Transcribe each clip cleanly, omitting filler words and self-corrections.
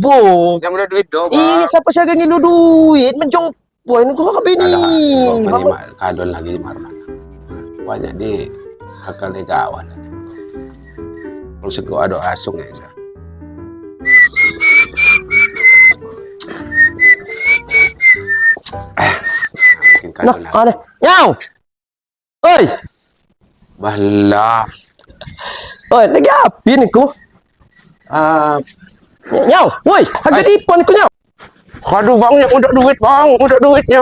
kebo. Jam udah duit do, Bang. Iya, siapa sih agak ngilu duit mejong poin ko ka bini. Alah, kadon lagi marman. Banyak di akal di kawan. Kalau sego ado asung ya. Sa. Mungkin Nah, kadon lagi. ada. Nyau. Oi, Balah. oi, lagi api ni ku? Ah, Nyau, woi, harga Ai. di pon ku nyau. kadu bang, yang udah duit bang, udah duitnya.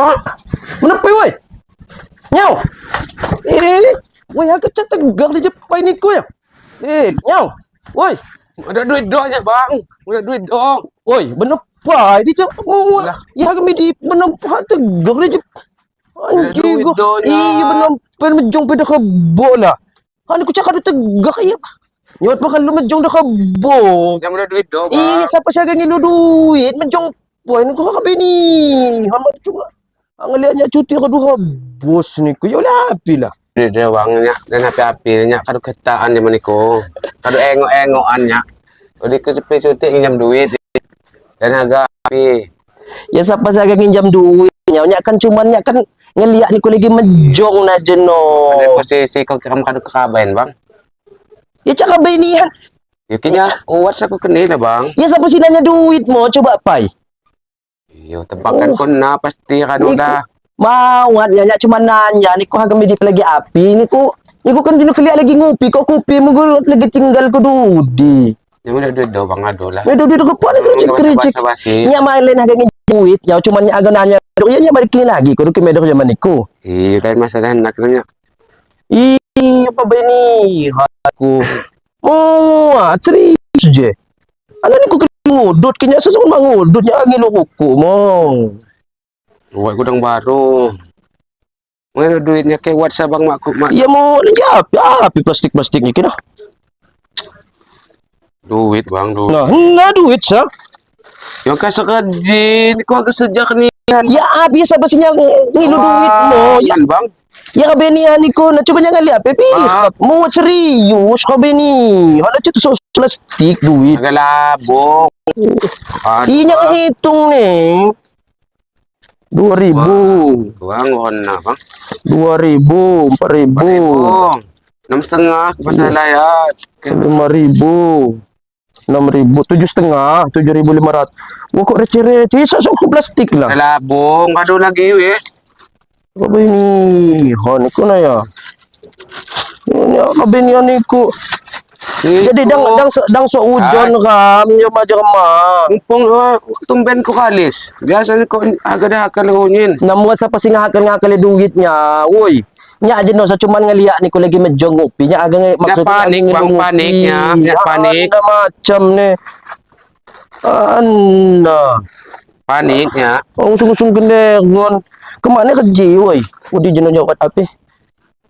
Menepi woi. Nyau. Eh, woi harga cat tegang di Jepang ni ku ya. Eh, nyau. Woi, Udah duit dohnya bang, udah duit doh. woi, benepai di cak mau. Lah. Ya harga di benepai tegang di Jepang. Anjing duit gua. dohnya. Iya benepai mejong pada kebo lah. Hani ku cakap ada tegak iya. Nyot makan lu mejong dah kebo. Yang udah duit doh bang. Iya, siapa sih agak ngilu duit mejong poin ku kak bini. Hama juga. Ngeliatnya cuti ke dua bos ni ku. Ya lah api lah. Duit dia bangnya dan api-api nya kadu ketaan di maniko. Kadu engok-engokannya. Udah ke sepi cuti nginjam duit dan agak api. Ya siapa sih agak nginjam duit. Nya kan cuman nya kan ngeliat ni ku lagi mejong na jeno. Ada posisi kau kirim kadu kekabain bang. Ya cakap binihan. Ya kayaknya uat aku kena lah bang. Ya siapa sih nanya duit mo coba pai. Iyo tebakan Oh. kau na pasti kadu Ni dah. Mawat nya cuma nanya ni ku harga midi lagi api ni ku ni ku kan jenuh keliak lagi ngopi kok kopi mu lagi tinggal ku dudi. Yang udah duit doh bang ado lah. Ya duit ke ni kericik kericik. Basa-basi. Nya main lain harga duit ya cuma nya agak nanya. Ya nya balik kini lagi ku ke medo zaman niku. Iya lain masalah nak nanya. Ih apa bini aku. Oh, serius je. Ana ni ku kena ngudut kenya sesuatu mak ngudut nya ngilu kuku mo. Buat gudang baru. Mana duitnya ke WhatsApp bang makku mak. Ya mo lagi api api plastik-plastik ni kena. Duit bang duit. Nah, nah duit sa. Yang kasih kerja, ni kau agak sejak ni. Ya abi siapa sih yang ngilu duit mo? Ya Kan bang. ya kabenian ni ko na coba jangan lihat pepi. Ah. Mo serius kabeni. Hala tu so plastik duit. Agak labok. Aduh, Iya yang hitung ni. 2.000, Bang, warna bang. 2.000, 4.000, Oh, 6,5 masalah ya. 5.000, 6.000, 7,5, 7.500. Wah kok receh-receh, sok-sok plastik lah. Labong, kado lagi weh. Apa ini? Ha ni ko na ya. Ini apa bini ni ko? Jadi dang dang dang so ujon kam yo majerma. Mumpung tumben ko kalis. Biasa ko agak dah akal hunyin. Namuat sa pasinghakan ngakali duitnya. Woi. Nya aja no sa cuman ngeliat ni ko lagi mejong ngopi. Nya agak Nya panik, bang, panik nya. Nya panik. Anda macam ni. Anda. Paniknya. Oh, usung-usung genderon. Kemana kerja woi? Udi jenuh jawab apa?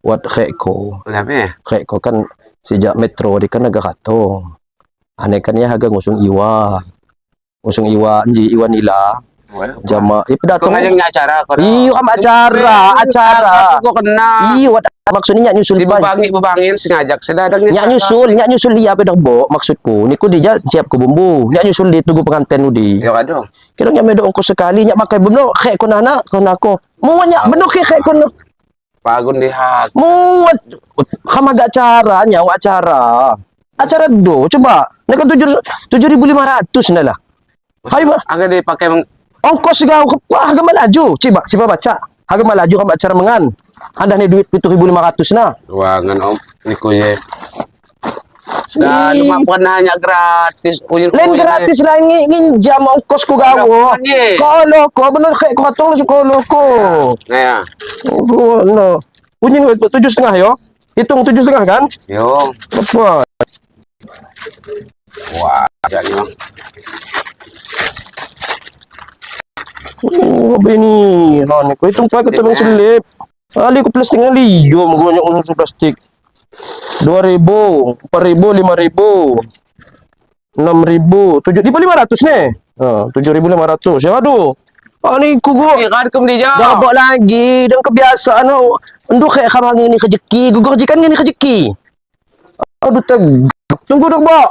Wat kheko. Kenapa ya? Kheko kan sejak metro di kan agak kato. Aneh kan ya agak ngusung iwa. Ngusung iwa nji iwa nila. Jama eh Kau pedatang. ngajak acara kau. Iyo am acara, acara. Kau kena. Iyo wat maksudnya nyak nyusul Si ba. bebangi bebangin sengaja sedadangnya. Nyak nyusul, nyak nyusul iya pedak bo maksudku. Niku dia siap ke bumbu. Nyak nyusul di tunggu pengantin udi. Ya kado. Kira nyak medo ongkos sekali nyak pakai beno khek ko nana ko nako. Mu nyak beno khek ko Pagun dihak. Muat kama gak acara nyawa acara. Acara do coba. Nak 7.500 nah lah. Hai ba Agak dipakai ongkos gau wah harga melaju. Coba coba baca. Harga melaju kama acara mengan. Ada ni duit 7.500 nah. ruangan om niku ye. Dah lu pernah nanya gratis. Uyin Lain gratis lain nginjam ongkos ku gawo. Kalau ko bener kayak ko katong lu ko. Nah ya. Oh, no. Unyin 7,5 yo. Hitung 7,5 kan? Yo. Apa? Wah, jadi bang. Oh, apa ini? Ha ni ko hitung pa ko tulong selip. Ali ko plastik na liyo, mo ganyan ulo sa plastik. 2.000, 4.000, 5.000, 6.000, 7.500 ni. Ha, 7.500. Ya aduh. Ah ni ku go. Eh, kan kum dia. Dah bawa lagi dan kebiasaan oh. Endu kayak kamang ini rezeki, gugur kan ini rezeki. Aduh teg. Tunggu dong, Bok.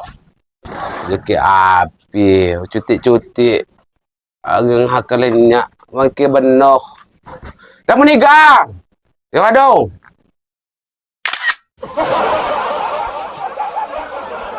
Rezeki api. Api cutik-cutik. Ageng hakalnya makin benar. Dah menikah. Ya aduh.